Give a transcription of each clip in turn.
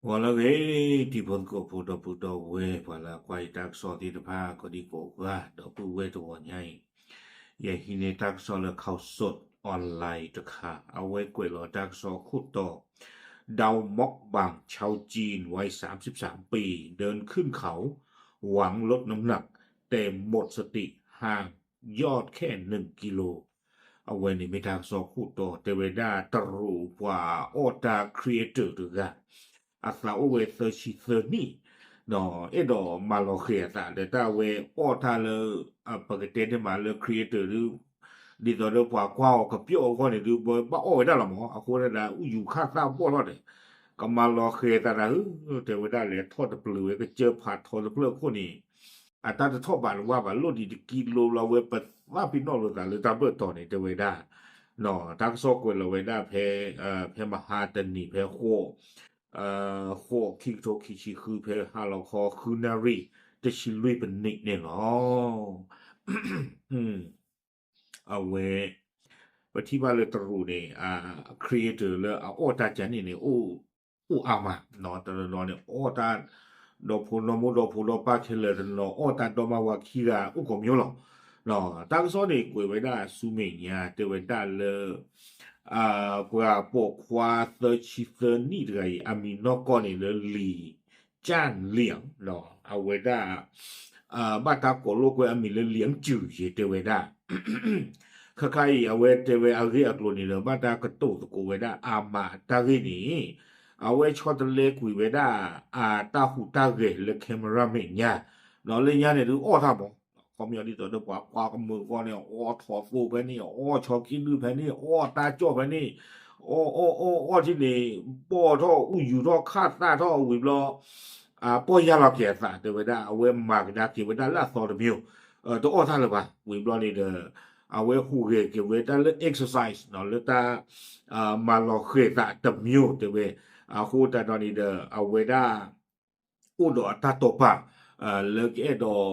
ဂီၤလၢအဂ့ၤ တံၤဖိသကိးဖိဒီပုၢ်ဒီဝဲၢ် ပှၤလၢအကွၢ်ယတၢ်ကစီၣ်သ့ၣ်တဖၣ် ကိးဒံကိးဂၤ ဒီပုၢ်ဝဲၢ်တဂီၤညါအံၤ, ယဟံးန့ၢ်တၢ်ကစီၣ်လၢ Khaosod Online တခါ, အဝဲကွဲးလီၤတၢ်ကစီၣ်ခိၣ်တီ ดาวมอกบังชาวจีนวัยสามสิบสามปี เดินขึ้นเขาหวังลดน้ำหนักแต่หมดสติห่างยอดแค่หนึ่งกิโล အဝဲန့ၣ်မ့ၢ်တၢ်ကစီၣ်ခိၣ်တီ တဲဝဲဒၣ်တရူးပှၤအီၣ်တၢ် creator တဂၤ အသးအိၣ်ဝဲသၢဆံသၢနံၣ်, ဒီးအဲၣ်ဒိးမၤလီၤဃဲၤအသးဒီးတၢ်ဝဲအီၣ်တၢ်လၢ ပကတဲန့ၣ်မးလၢ creator ဒ် ဒ်သိးဒီးပှၤကွၢ်အီၤကပျီၢ်အဂီၢ်န့ၣ်ဒုး ဘၣ်အီၣ်ဝဲဒၣ်လီၤမး, အဃိဒၣ်ဒၣ် အူယူၤခၣ်သၣ်ဘီၣ်ထီၣ်ဒီး ကမၤလီၤဃဲၤသးတၢ်ဧၢ, တဲဝဲဒၣ်လဲၤထီၣ်တပျုာ်ဝဲကစၢၢ်ဖးထီတဖျၢၣ်အခိၣ်န့ၣ် အတၢ်တထီၣ်ဘးတဝၢ်ဘၣ် လိၣ်ဒံးတကံလိဘျီဝဲ ပသးပ့ၤနီၣ်လိာ်သးလၢတၢ်ဘၢၣ်တီၤန့ၣ် တဲဝဲဒၣ်, တၢ်ကစီၣ်ကွဲးလီၤဝဲဒၣ်ဖဲ ဖဲမဟါတနံၤဖဲဃိး ဃိး ခံကထိခံဆံဃု ဖဲဟါလီၤခီဃုနၣ်ရံၣ် တဆံလွံၢ်ပနံးန့ၣ်လီၤ. အဝဲ ပထံၣ်ဘၣ်လၢတရူးန့ၣ် အ creator လၢအအီၣ်တၢ်ကန့ၣ်န့ၣ် အိၣ်အါမး, တနီၤနီၤန့ၣ် အီၣ်တၢ်ဒီဖိဒီမိၢ်ဒီဖိဒီပၢ်ခဲလၢာ်, တနီၤအီၣ်တၢ်ဒီမါဝၤခံဂၤ အိၣ်ကိးမံၤလီၤ. တၢ်ကစီၣ်န့ၣ် ကွဲးဝဲဒၣ်ဆူမဲာ်ညါ တဲဝဲဒၣ်လၢ ပှၤပိာ်ခွါသၢဆံသၢနံၣ်တဂၤအံၤ အမံၤနီၢ်ကီၢ်န့ၣ်လၢ လံၤကၢၣ်လံၤ အဝဲဒၣ် ဘၣ်တၢ်ကိးလိာ်ကွဲအမံၤလၢ လံၤအကၠူၤ ယဲတဲဝဲဒၣ် ခါခါအံၤ အဝဲတဲဝဲအဂ့ၢ်အကျိၤန့ၣ်ဒီး ဘၣ်တၢ်ကတိၤသကိးဝဲဒၣ်အါမးတၢ်ဂ့ၢ်န့ၣ် အဝဲဆီတလဲကွံာ်ဝဲဒၣ် အတၢ်ဟူးတၢ်ဂဲၤလၢ camera မဲာ်ညါ, ဒီးလၢညါန့ၣ်ဒုး အီၣ်တၢ်မး, ခီပညီဒ်သိးဒီးပှၤကွၢ်ကမုာ်အဂီၢ်န့ၣ် အီၣ်ထီၣ်သိဖဲန့ၣ် အီၣ်ဆီခံဒုဖဲန့ၣ် အီၣ်တၢ်ကၠီၣ်ဖဲန့ၣ် အီၣ်အီၣ်အီၣ်အီၣ်ထံၣ်န့ၣ် ဘီၣ်ထီၣ်အူယူၤထီၣ်ခၣ်သၣ်ထီၣ်ဝံၤဘျီ ပီၢ်ယၢ်လီၤက့ၤအသး တဲဝဲဒၣ် အဝဲမၤကဒါက့ၤဝဲဒၣ်လၢအသီတမံၤ တအီၣ်တၢ်လၢၤဘၣ်. ဝံၤဘျီန့ၣ်ဒီး အဝဲဟူးဂဲၤက့ၤဝဲတၢ်လၢ exercise လၢတၢ် မၤလီၤဃဲၤသးတမံၤ တဲဝဲ. အဃိသတးဒီးန့ၣ်ဒီး အဝဲဒၣ် အိၣ်ဒီးအတၢ်တိာ်ပာ် လၢကအဲၣ်ဒိး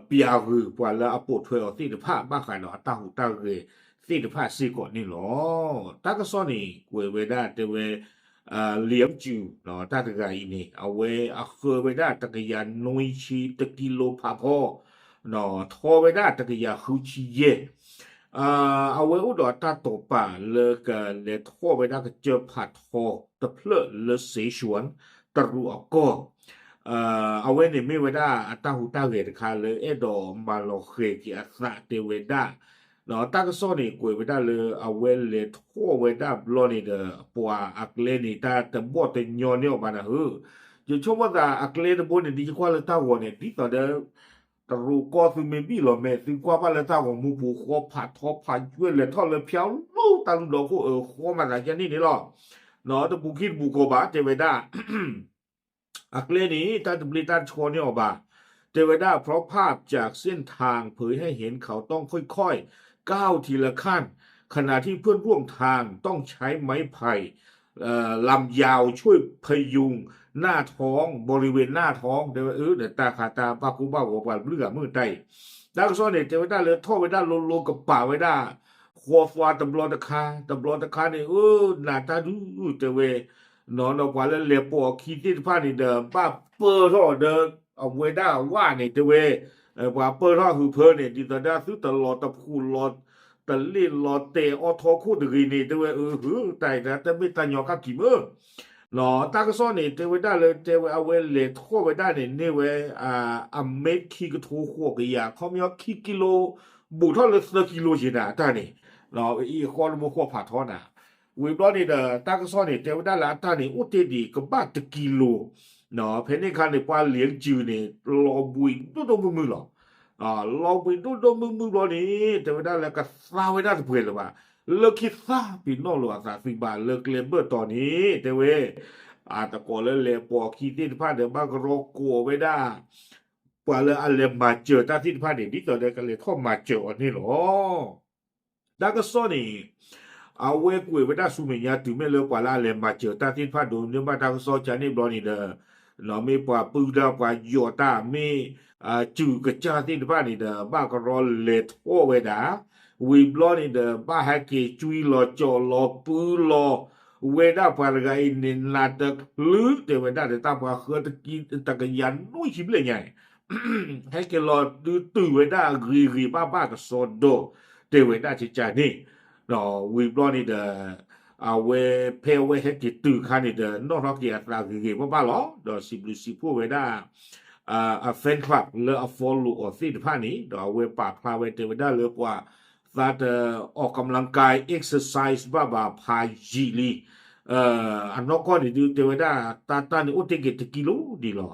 ပျးဂုာ်ပှၤလၢအပိာ်ထွဲအီၤသ့ၣ်တဖၣ် ဘၣ်ဃးဒီးအတၢ်ဟူးတၢ်ဂဲၤသ့ၣ်တဖၣ်စ့ၢ်ကီးန့ၣ်လီၤ. တၢ်ကစီၣ်န့ၣ် ကွဲးဝဲဒၣ်တဲဝဲ လံၤအကၠူၤ တၢ်တဂၤအံၤန့ၣ် အဝဲအဃၢဝဲဒၣ်တကယၤနွံဆံတကံလိဖးဖီ ထီဝဲဒၣ်တကယၤဃုဆံယဲၢ် အဝဲအိၣ်ဒီးအတၢ်တိာ်ပာ်လၢကလဲၤထီၣ်ဝဲဒၣ်ကစၢၢ်ဖးထီတဖျၢၣ်လၢ Sichuan တရူးအကီၢ် အဝဲန့ၣ်မ့ၢ်ဝဲဒၣ်အတၢ်ဟူးတၢ်ဂဲၤတခါလၢအဲၣ်ဒိးမၤလီၤဃဲၤက့ၤအသးတဲဝဲဒၣ် တၢ်ကစီၣ်န့ၣ် ကွဲးဝဲဒၣ်လၢအဝဲလဲၤထီၣ်ဝဲဒၣ်ဘျီန့ၣ်ဒီး ပှၤအကျဲန့ၣ် တၢ်တဘီၣ်တညီန့ၢ်အီၤဘၣ်နၤဧၢ, ယဆိကမိၣ်သးအကျဲတဘိန့ၣ် ဒ်ယကွၢ်လၢတၢ်ဂီၤန့ၣ် ဒ်သိးဒီး တရူးကီၢ်သုမ့ၢ်ဘံၣ်လီၤမဲာ် သုကွၢ်ဘၣ်လၢတၢ်ဂီၤမူပူၤ ဃီဖးထီဖးယွဲၢ် လဲၤထီၣ်လၢဖၠါလိတၢ်လူၢ်ဒီခိၣ်အဃီမၤသးကန့ၣ်န့ၣ်လီၤ. တပူၤခံတပူၤဃီဘၣ် တဲဝဲဒၣ် အကျဲန့ၣ် တၢ်တဘျ့တၢ်တဆှီန့ၢ်အီၤဘၣ်. တဲဝဲဒၣ် เพราะภาพจากเส้นทางเผยให้เห็นเขาต้องค่อยๆ ก้าวทีละขั้น ขณะที่เพื่อนร่วมทางต้องใช้ไม้ไผ่ ลำยาวช่วยพยุงหน้าท้อง บริเวณหน้าท้อง တဲဝဲ အၢ ဒီးတၢ်ခါတၢ်ဘၣ်ကူဘၣ်ဂီၤပှၤတဘျုးဂၤမုၢ်တၢ်အံၤ တၢ်ကစီၣ်န့ၣ် တဲဝဲဒၣ်လၢထီၣ်ဝဲဒၣ်လိၤလိၤကပာ်ဝဲဒၣ် ဃီသွါတဘျီတခါ တဘျီတခါန့ၣ် အၢ နးတၢ်ဒုး တဲဝဲ နီၢ်နီၢ်ပှၤလၢလဲၤပိာ်အခံသ့ၣ်တဖၣ်န့ၣ်ဒီး ဘၣ်ပၢၢ်ထီၣ်ဒီး အဝဲဒၣ်ဝၣ်န့ၣ် တဲဝဲ ပှၤပၢၢ်ထီၣ်ဟုးဖၢန့ၣ် ဒ်သိးဒၣ်သုတလီၤတဖှူးလီၤ တလ့ၣ်လီၤတဲာ်အီထီခိၣ်တဂ့ၤန့ၣ် တဲဝဲ အၢ ဟု တၢ်အံၤတၢ်တမ့ၢ်တၢ်ညီကၣ်ကံၤမ့ၢ် တၢ်ကစီၣ်န့ၣ် တဲဝဲဒၣ်လၢ တဲဝဲအဝဲလဲၤထီၣ်ဝဲဒၣ်န့ၣ် န့ၢ်ဝဲ အမ့ၢ်ခံကထိဃိးကယၤ ခီပညီခံကံလိ ဘူးထီၣ်လၢသၢကံလိယဲၢ်နၤ အတၢ်န့ၣ် အံၤအဃီတဘိဃီဖးထီနၤ ဝံၤဘျီန့ၣ်ဒီး တၢ်ကစီၣ်န့ၣ် တဲဝဲဒၣ်လၢအတၢ်န့ၣ် အိၣ်တ့ၢ်ဒံးကဘၣ်တကံလိ ဖဲန့ၣ်အခါန့ၣ် ပှၤလံၤအကၠူၤန့ၣ် လီၤဘှံးဒိၣ်ဒိၣ်မုၢ်မုၢ်လီၤ. လီၤဘှံးဒိၣ်ဒိၣ်မုၢ်မုၢ်ဘျီန့ၣ် တဲဝဲဒၣ်လၢကသါဝဲဒၣ်တပှဲၤလၢၤဘၣ်. လၢခံသးပ့ၤနီၣ်လိာ်အသးသုဘၣ်လၢကျဲဘၢၣ်တီၤန့ၣ် တဲဝဲ အတကိးလၢလဲၤပိာ်အခံသ့ၣ်တဖၣ်ဒီး ဘၣ်ကရီကိးဝဲဒၣ် ပှၤလၢအလဲၤမၤစၢၤတၢ်သ့ၣ်တဖၣ်န့ၣ် ဒ်သိးဒီးကလဲၤထီၣ်မၤစၢၤအီၤန့ၣ်လီၤ. တၢ်ကစီၣ်န့ၣ် အဝဲကွဲးဝဲဒၣ်ဆူမဲာ်ညါတုၤမ့ၢ်လၢပှၤလၢအလဲၤမၤစၢၤတၢ်သ့ၣ်တဖၣ်ဒိးန့ၢ်ဘၣ်တၢ်ကစီၣ်ကန့ၣ်ဘျီန့ၣ်ဒီး မ့ၢ်ပှၤပုၢ်ဒၢပှၤယီၤတၢ် မ့ၢ် စူၤကစၢ်သ့ၣ်တဖၣ်န့ၣ်ဒီး ဘၣ်ကရီလဲၤထီၣ်ဝဲဒၣ် ဝံၤဘျီန့ၣ်ဒီး ဘၣ်ဟဲက့ၤကွံလီၤကၠီလီၤပုလီၤ ဝဲဒၣ်ပှၤတဂၤအံၤန့ၣ် နးတချုးတဲဝဲဒၣ်ဒီး တၢ်ပှၤဃၢတကံတကယၤနွံဆံဘျဲၣ်ညါ ဟဲက့ၤလီၤဒုးတုၤဝဲဒၣ်ဂ့ၤဂ့ၤဘၣ်ဘၣ်ကစီဒီ တဲဝဲဒၣ်ကကန့ၣ် ဒီးဝံၤဘျီန့ၣ်ဒီး အဝဲဖဲအဝဲဟဲက့ၤတုၤခါန့ၣ်ဒီး နီၣ်ထီၣ်က့ၤအသးဂ့ၤဂ့ၤဘၣ်ဘၣ်လီၤ. ဒီးစံးဘျုးစံးဖှိၣ်ဝဲဒၣ် အ fan club လၢအ follow အီၤသ့ၣ်တဖၣ်န့ၣ် ဒီးအဝဲပာ်ဖျါဝဲတဲဝဲဒၣ်လၢပှၤသးတအီၣ်ကမျၢၢ်ကါ exercise ဘၣ်ဘၣ်ဖးယံာ်လံ အနီၢ်ကီၢ်န့ၣ်ဒုးတဲဝဲဒၣ် တၢ်တၢ်န့ၣ်အိၣ်တ့ၢ်က့ၤတကံလိၤဒံးလီၤ.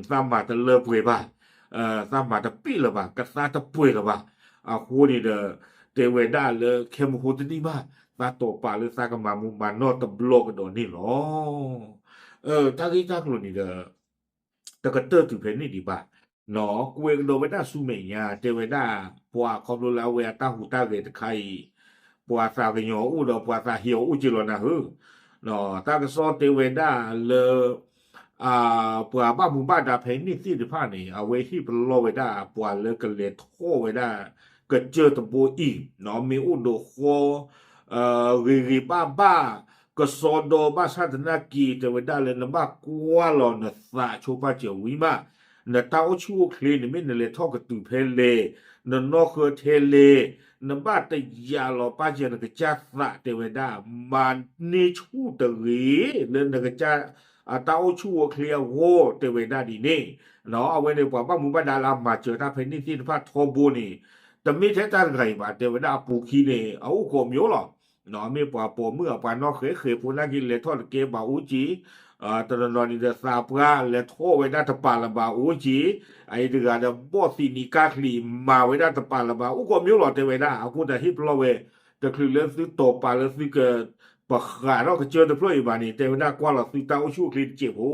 သးမၤတလၢပှဲၤဘၣ်, သးမၤတပ့ၢ်လၢၤဘၣ်, ကသါတပှဲၤလၢၤဘၣ်. အဃိန့ၣ်ဒီး တဲဝဲဒၣ်လၢခဲမုၢ်ဟိတနံၣ်ဘၣ် သးတီၢ်ပာ်လၢသးကမၤမူးမၤနီၢ်တဘျီကဒီးန့ၣ်လီၤ. တၢ်ဂ့ၢ်တၢ်ကျိၤန့ၣ်ဒီး တကတၢၢ်တုၤဖဲန့ၣ်ဒံးဘၣ်. ကွဲးကဒီးဝဲဒၣ်ဆူမဲာ်ညါ တဲဝဲဒၣ် ပှၤခီဖျိလၢအဝဲအတၢ်ဟူးတၢ်ဂဲၤတခါအံၤ ပှၤသးကညီၤအိၣ်ဒီးပှၤသးဟ့အီၤအိၣ်က့ၤလီၤနၤဧၢ. တၢ်ကစီၣ်တဲဝဲဒၣ်လၢ ပှၤဘၣ်မူဘၣ်ဒါဖဲန့ၣ်သ့ၣ်တဖၣ်န့ၣ် အဝဲဟ့ၣ်ပလီၢ်ဝဲဒၣ်ပှၤလၢကလဲၤထီၣ်ဝဲဒၣ် ကစၢၢ်တဘိအံၤ မ့ၢ်အိၣ်ဒီးဃီ ဂ့ၤဂ့ၤဘၣ်ဘၣ် ကစီဒီဘၣ်ဆၣ်သနာ်က့ တဲဝဲဒၣ်လၢ နဘၣ်ကွၢ်လီၤနသးဆိပာ်စၢၤဝံၤမး နတၢ်အိၣ်ဆူၣ်အိၣ်ချ့န့ၣ် မ့ၢ်နလဲၤထီၣ်ကတုၤဖဲလဲၣ်, နနီၢ်ဃၢထဲလဲၣ်, နဘၣ်တယာ်လီၤပာ်စၢၤနကစၢ်သး တဲဝဲဒၣ် မၤန့ၢ်ဆူၣ်တဂ့ၤ လၢနကစၢ်အတၢ်အိၣ်ဆူၣ်အိၣ်ချ့အဂီၢ် တဲဝဲဒၣ်ဒ်န့ၣ်. အဝဲန့ၣ် ပှၤဘၣ်မူဘၣ်ဒါလၢအမၤစၢၤတၢ်ဖဲန့ၣ်သ့ၣ်တဖၣ်ထီဘိန့ၣ် တမ့ၢ်ထဲတၢ်တဂၤအံၤဘၣ် တဲဝဲဒၣ်အပူၤခံန့ၣ် အအိၣ်ကိးမံၤလီၤ. မ့ၢ်ပှၤပိာ်မုၣ်အပှၤနီၢ်ဃဲဃဲဖိနာ်က့ လဲၤထီၣ်တကဲဘၣ်အိၣ်က့ၤ, တနီၤနီၤန့ၣ်ဒီးသးပှၢ်လဲၤထီၣ်ဝဲဒၣ်တပာ်လၢၤဘၣ်အိၣ်က့ၤ, အအံၤတဂၤဒီးဘီၣ်သံးနံၤကါချံးမၤဝဲဒၣ်တပာ်လၢၤဘၣ် အိၣ်ကိးမံၤလီၤ တဲဝဲဒၣ်. အဃိသတးဟ့ၣ်ပလီၢ်ဝဲ တချုးလၢသုတီၢ်ပာ်လၢသုက ပဃးထီၣ်ကစၢၢ်တဖျၢၣ်အံၤဘၣ်န့ၣ် တဲဝဲဒၣ်ကွၢ်လီၤသုတၢ်အိၣ်ဆူၣ်အိၣ်ချ့တစဲးဖိ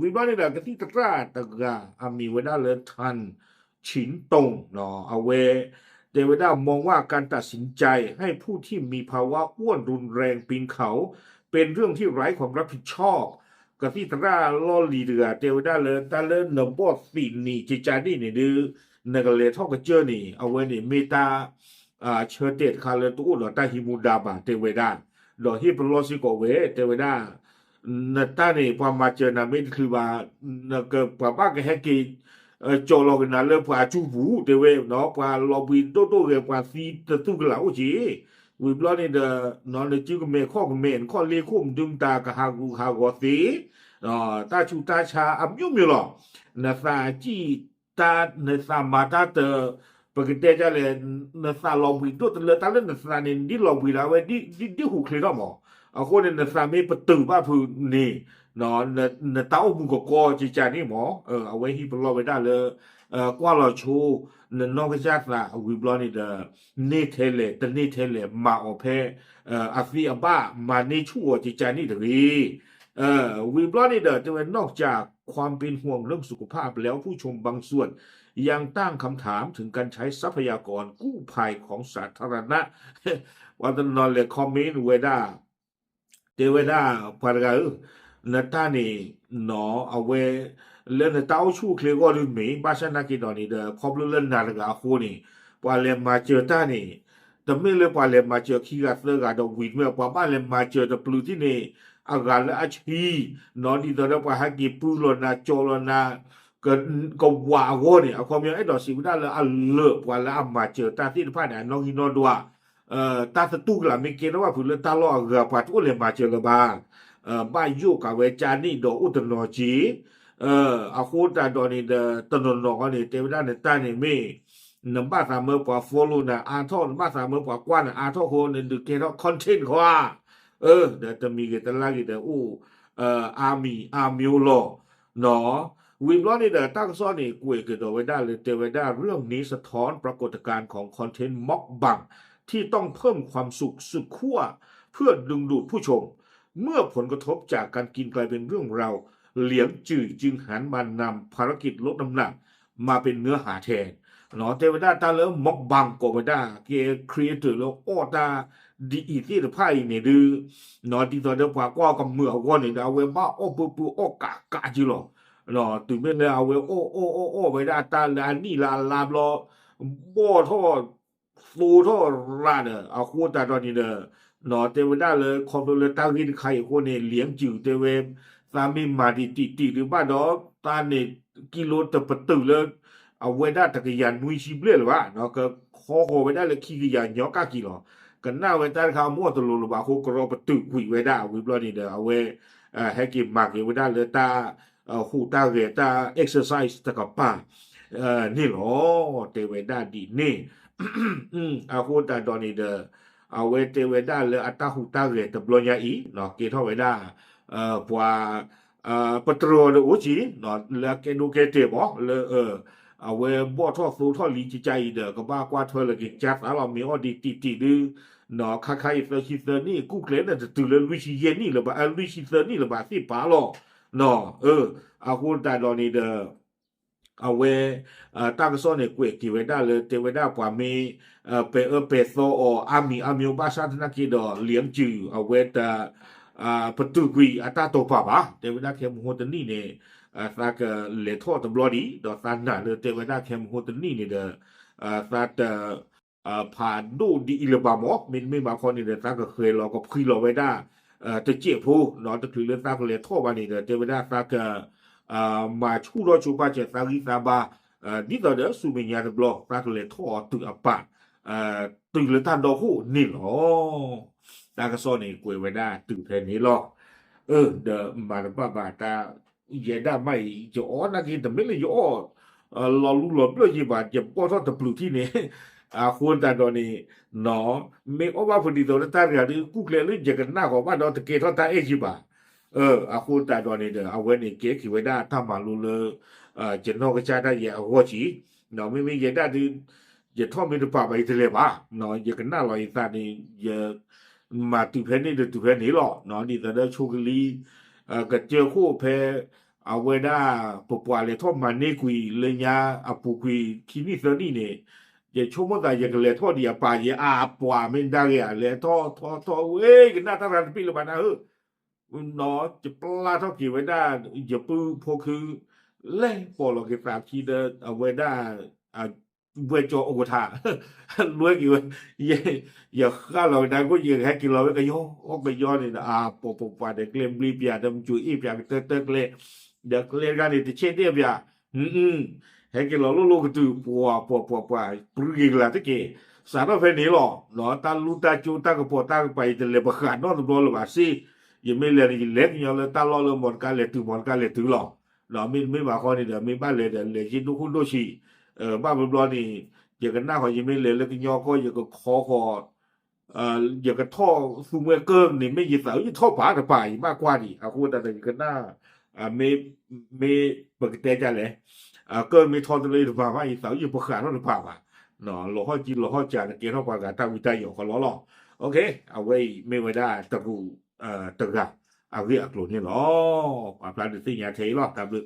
ဝံၤဘျီန့ၣ်ဒီး ကသံၣ်သရၣ်တဂၤ အမံၤဝဲဒၣ်လၢ ထၢၣ် ဆံၣ်တူၣ် အဝဲ တဲဝဲဒၣ် มองว่าการตัดสินใจให้ผู้ที่มีภาวะอ้วนรุนแรงปีนเขาเป็นเรื่องที่ไร้ความรับผิดชอบ ကသံၣ်သရၣ်လီၢ်လံၤတဂၤ တဲဝဲဒၣ်လၢ တၢ်လၢနဘီၣ်သံးနံၤကကါဒ်န့ၣ်ဒုး နကလဲၤထီၣ်ကစၢၢ်န့ၣ် အဝဲန့ၣ်မ့ၢ်တၢ် ဆၢတဲာ်တခါလၢတအိၣ်ဒီးတၢ်ဟံးမူဒါဘၣ် တဲဝဲဒၣ်, ဒီးဟ့ၣ်ပလီၢ်စ့ၢ်ကီးဝဲ တဲဝဲဒၣ် နတၢ်န့ၣ် ပှၤမၤစၢၤနၤမ့ၢ်တချုးဘၣ် ပှၤဘၣ်ကဟဲက့ၤ ကၠီလီၤက့ၤနၤလၢပှၤအစုပူၤ တဲဝဲ ပှၤလီၤဘှံးဒိၣ်ဒိၣ်ဂဲၤ ပှၤသံတသူကလးအိၣ်က့ၤ, ဝံၤဘျီန့ၣ်ဒီး နစုကမဲာ်ခီၣ်ကမဲာ် နခီၣ်လ့ခိၣ်မဒုမတၤ ကဟးဂူာ်ဟးဂီၤသ့ တၢ်ဆူးတၢ်ဆါအမျိုးမျိုးလီၤ. နသးစံၣ်တၢ် နသးမၤတၢ်တ ပကတဲဒ်လဲၣ် နသးလီၤဘှံးဒိၣ်တလၢ တၢ်လၢနသးန့ၣ် ဒ်လီၤဘှံးလၢအဝဲ ဒ်ဟူးချ့ထီၣ်မး. အဃိန့ၣ် နသးမ့ၢ်ပတုာ်ဘၣ်ဖုးန့ၣ် နတၢ်အိၣ်မူကကီကကါန့ၣ်မး. အဝဲဟ့ၣ်ပလီၢ်ဝဲဒၣ်လၢ ကွၢ်လီၤဆိ နနီၢ်ကစၢ်သးဝံၤဘျီန့ၣ်ဒီး န့ၢ်ထဲလဲၣ် တန့ၢ်ထဲလဲၣ် မၤအီၤဖဲ အသ့အဘၣ် မၤန့ၢ်ဆူၣ်အီၤကကါန့ၣ်တဂ့ၤ. ဝံၤဘျီန့ၣ်ဒီး တဲဝဲ นอกจากความเป็นห่วงเรื่องสุขภาพแล้ว ผู้ชมบางส่วนยังตั้งคำถามถึงการใช้ทรัพยากรกู้ภัยของสาธารณะ ပှၤတနီၤလဲၤ comment ဝဲဒၣ် တဲဝဲဒၣ် ပှၤတဂၤဧၢ, နတၢ်န့ၣ် နီၢ် အဝဲ လၢနတၢ်အိၣ်ဆူၣ်အိၣ်ချ့အဂီၢ်ဒုးမ့ၢ် ဘၣ်ဆၣ်နာ်က့ဒီးန့ၣ်ဒီး ခီဖျိလၢနၤတဂၤအဃိန့ၣ် ပှၤလဲၤမၤစၢၤတၢ်န့ၣ် တမ့ၢ်လၢပှၤလဲၤမၤစၢၤခံဂၤသၢဂၤဒီးဝံၤတမ့ၢ် ပှၤဘၣ်လဲၤမၤစၢၤတပျုာ်သ့ၣ်န့ၣ် အဂၤလၢအဆံ နီၢ် ဒ်သိးဒီးပှၤဟဲက့ၤပုၢ်လီၤနၤ ကၠီလီၤနၤ ကဝးအဂီၢ်န့ၣ် အခီပညီ အဲၣ်ဒိးစံးဝဲဒၣ်လၢအလၢာ်ပှၤလၢအမၤစၢၤတၢ်သ့ၣ်တဖၣ်န့ၣ် အနီၣ်ဂံၢ်နီၣ်ဒွး တၢ်သတူၢ်ကလာ်မ့ၢ်ကဲထီၣ်ဘၣ်ဖုးလၢတၢ်လီၢ်အဂၤ ပှၤတအိၣ်လဲၤမၤစၢၤလၢၤဘၣ်. ဘၣ်ယိၣ်ကးဝဲကန့ၣ်ဒီးအိၣ်တနီၤက့ၤ အဃိသတးဒီးန့ၣ်ဒီး တနီၤနီၤဃီန့ၣ် တဲဝဲဒၣ်နတၢ်န့ၣ်မ့ၢ် နဘၣ်သးမၢပှၤ follow နၤအါထီၣ် နဘၣ်သးမၢပှၤကွၢ်နၤအါထီၣ်အဃိ နဒုးကဲထီၣ် content ဃီဧါ. ဒီးတမံၤဂ့ၤတလါဂ့ၤဒီးအိၣ် အါမံၤအါမံၤလီၤ နီၢ် ဝံၤဘျီန့ၣ်ဒီး တၢ်ကစီၣ်န့ၣ် ကွဲးကဒီးဝဲဒၣ်လၢတဲဝဲဒၣ် เรื่องนี้สะท้อนปรากฏการณ์ของคอนเทนต์ mukbang ที่ต้องเพิ่มความสุขสุดขั้วเพื่อดึงดูดผู้ชม เมื่อผลกระทบจากการกินกลายเป็นเรื่องราว เหลียงจื่อจึงหันมานำภารกิจลดน้ำหนักมาเป็นเนื้อหาแทน တဲဝဲဒၣ်တၢ်လၢ mukbang ကိးဝဲဒၣ်ကဲ creator လၢအီၣ်တၢ်ဒ်အံၤသ့ၣ်တဖၣ်အံၤန့ၣ်ဒုး ဒ်သိးဒီးပှၤကွၢ်ကမုာ်အဂီၢ်န့ၣ်ဒီး အဝဲဘၣ်အီၣ်ပုၢ်ပုၢ်အီၣ်ကးကးက့လီၤ. တုၤမ့ၢ်လၢအဝဲအီၣ်အီၣ်အီၣ်အီၣ်ဝဲဒၣ်တၢ်လၢအနံၣ်လၢအလါဘျီ ဘီၣ်ထီၣ် သိထီၣ်ရၤဒီး အဃိသတးဒီးန့ၣ်ဒီး တဲဝဲဒၣ်လၢခီဖျိလၢတၢ်ဂ့ၢ်တခါအံၤအဃိန့ၣ် လံအကၠူးတဲဝဲ သးမ့ၢ်မၤဒံးတံာ်တံာ်ဒံးဘၣ်ဒီး သးန့ၣ်ကံလိတပတုာ်လၢ အဝဲဒၣ်တကယၤနွံဆံဘျဲၣ်လၢၤဘၣ်, ကခီဃီၤဝဲဒၣ်လၢခံကယၤညီကၣ်က့ၤလီၤ. ကနၣ်ဝဲတၢ်တခါအမိၢ်တလိၤလၢၤဘၣ်အဃိ ကရီပတုာ်ကွံာ်ဝဲဒၣ်ဝံၤဘျီန့ၣ်ဒီး အဝဲ ဟဲက့ၤမၤက့ၤဝဲဒၣ်လၢတၢ် ဟူးတၢ်ဂဲၤတၢ် exercise တကပၤ န့ၣ်လီၤ. တဲဝဲဒၣ်ဒ်န့ၣ် အဃိသတးဒီးန့ၣ်ဒီး အဝဲတဲဝဲဒၣ်လၢအတၢ်ဟူးတၢ်ဂဲၤတဘျီညါအံၤ ကဲထီၣ်ဝဲဒၣ် ပှၤ ပတြၢၤအီၤဒီးအိၣ်ကံ လၢအကဲဒိၣ်ကဲတဲာ်ဘၣ် လၢ အဝဲဘီၣ်ထီၣ်သိထီၣ်လံကကါအံၤဒီး ကဘၣ်ကွၢ်ထွဲလၢကကါသးလီၤ မ့ၢ်အီၣ်ဒံးတံာ်တံာ်ဒု ခါခါအံၤသၢဆံသၢနံၣ် ကူၣ်ကျဲၤန့ၣ်တတုၤလၢလွံၢ်ဆံယဲၢ်နံၣ်လၢၤဘၣ် လွံၢ်ဆံသၢနံၣ်လၢၤဘၣ်သ့ၣ်ပာ်လီၤ အဃိသတးဒီးန့ၣ်ဒီး အဝဲ တၢ်ကစီၣ်န့ၣ် ကွဲးက့ၤဝဲဒၣ်လၢ တဲဝဲဒၣ်ပှၤမ့ၢ် ပဲာ်အၢပဲာ်သီအီၤ အါမံၤအါမံၤ ဘၣ်ဆၣ်သနာ်က့ဒီး လံအကၠူး အဝဲတ ပတုာ်ကွံာ်အတၢ်တိာ်ပာ်ဘၣ်. တဲဝဲဒၣ်ခဲမုၢ်ဟိတနံၣ်န့ၣ် သးကလဲၤထီၣ်တဘျီဒံး ဒီးသးနာ်လၢတဲဝဲဒၣ်ခဲမုၢ်ဟိတနံၣ်န့ၣ်ဒီး သးတ ဖးဒိၣ်ဒ်အံၤလၢၤဘၣ်မၢ် မ့တမ့ၢ်ဘၣ်ခီန့ၣ်ဒီး သးကဃဲၤလီၤကဖှံလီၤဝဲဒၣ် တစဲးဖိ တချုးလၢသးကလဲၤထီၣ်ဘၣ်န့ၣ်ဒီး တဲဝဲဒၣ်သးက မၤဆူၣ်ထီၣ်ဆိပာ်စၢၤသးဂံၢ်သးဘါ ဒ်သိးဒီးဆူမဲာ်ညါတဘျီ သးကလဲၤထီၣ်အီၤတုၤအပာ် တုၤလၢတၢ်ဒီခိၣ်န့ၣ်လီၤ. တၢ်ကစီၣ်န့ၣ် ကွဲးဝဲဒၣ်တုၤဖဲန့ၣ်လီၤ. ဒီးမၤတဘၣ်ဘၣ်တၢ် ယဲဒၣ်မးအံၤ ယအီၣ်နာ်က့ တမ့ၢ်လၢယအီၣ် လီၤလူလီၤဘျၢၣ်ယံၤဘၣ် ယဘီၣ်ထီၣ်တပျုာ်ထံၣ်န့ၣ် အဃိသတးဒီးန့ၣ် မ့ၢ်အီၣ်ဘၣ်ဖုးဒ်သိးလၢတၢ်တဂၤဒီး ကူၣ်ကျဲၤလၢယကနၣ်ဃီၤဘၣ်ဒီးတကဲထီၣ်တၢ်အဲၣ်ယံၤဘၣ်. အဃိသတးဒီးန့ၣ်ဒီး အဝဲန့ၣ်ကဲက့ၤဝဲဒၣ်တၢ်မၤလိလၢ ယနီၢ်ကစၢ်ဒၣ်ယဲအဂီၢ်ကံ မ့မ့ၢ်ယဲဒၣ်ဒီး ယထီၣ်မ့ၢ်တပာ်ဘၣ် ယတလဲၤဘၣ်, ယကနၣ်လီၤယသးန့ၣ် ယမၤတုၤဖဲန့ၣ်ဒီးတုၤဖဲန့ၣ်လီၤ. ဒ်သိးဒီးဆိကလံ ကစၢၢ်ခိၣ်ဖဲ အဝဲဒၣ် ပပှၤလဲၤထီၣ်မၤန့ၢ်ကွံာ်လၢညါအပူၤကွံာ်ခံနံၣ်သၢနံၣ်န့ၣ် ယဆိကမိၣ်သးယကလဲၤထီၣ်ဒံးအပာ်ယဲအါပှၤမ့ၢ်ဒၣ်ဂ့ၤဧါ လဲၤထီၣ်ထီၣ်ထီၣ်ဝဲ ယကနၣ်တၢ်သးတပ့ၢ်လၢၤဘၣ်နၤဧၢ ယပျၢ်ထီၣ်က့ၤဝဲဒၣ် ယပုၢ်ဖိခု လဲၤပိာ်လီၤက့ၤသးခံဒီး အဝဲဒၣ် ဝဲၢ်ကၠီအိၣ်ကထါ လွဲက့ၤဝဲ ယဃၣ်လီၤကဒါခိၣ် ယဟဲက့ၤလီၤဝဲကယီကယီန့ၣ်ဒီး အပှၤပှၤပှၤဒီးကျဲဘျ့ပၠး ဒီးမ့ၢ်ကၠိအ့ၣ်ပၠးကတၢၢ်တၢၢ်ကျဲ ဒီးကျဲတဂၤန့ၣ် တဆဲတဲပၠး ဟဲက့ၤလီၤလိၣ်လိၣ်ကတုၤ ပှၤပှၤပှၤပှၤ ပြံက့ၤကလၤတက့ၢ် စးထီၣ်ဖဲန့ၣ်လီၤ. တၢ်လူၢ်တၢ်ကၠိတၢ်ကပီၤတၢ်ကပၤ ယတလဲၤပဃးနီတဘျီလၢၤဘၣ်စ့ ယမ့ၢ်လဲၤန့ၣ် ယလဲၤကညီလၢတၢ်လီၢ်လၢ မီတကါလဲၤတုၤမီတကါလဲၤတုၤလီၤ. မ့တမ့ၢ်ဘၣ်ဃီန့ၣ်ဒီး မ့ၢ်ဘၣ်လဲၤဒီး လဲၤယ့ၢ်ဒိၣ်ခိၣ်ဒိၣ်ဆံး ဘၣ်ဘျီဘျီန့ၣ် ယကနၣ်ဃီ ယမ့ၢ်လဲၤလၢကညီကီၢ် ယကခီဃီ ယကထီၣ်သူမှဲကၢၢ်န့ၣ် မ့ၢ်ယသးအုးယထီၣ်ပာ်တပာ် ယဘၣ်ကွၢ်ဒံး အဃိသတးဒီး ယကနၣ် မ့ၢ် မ့ၢ်ပကတဲဒ်လဲၣ် ကၢၢ်မ့ၢ်ထီတလၢယတပာ်ဘၣ် ယသးအုးယပဃးထီၣ်တပာ်ဘၣ် လီၤဟီၣ်ကံလီၤဟီၣ်ကး နကဲထီၣ်ပှၤဂၤတၢ်ဝံတၢ်ယိးကလီလီၤ. အဝဲအံၤမ့ၢ်ဝဲဒၣ်တရူး တဂၤ အဂ့ၢ်အကျိၤန့ၣ်လီၤ. ပာ်ဖျါဒုးသ့ၣ်ညါထဲအံၤလီၤ တၢ်ဘျုး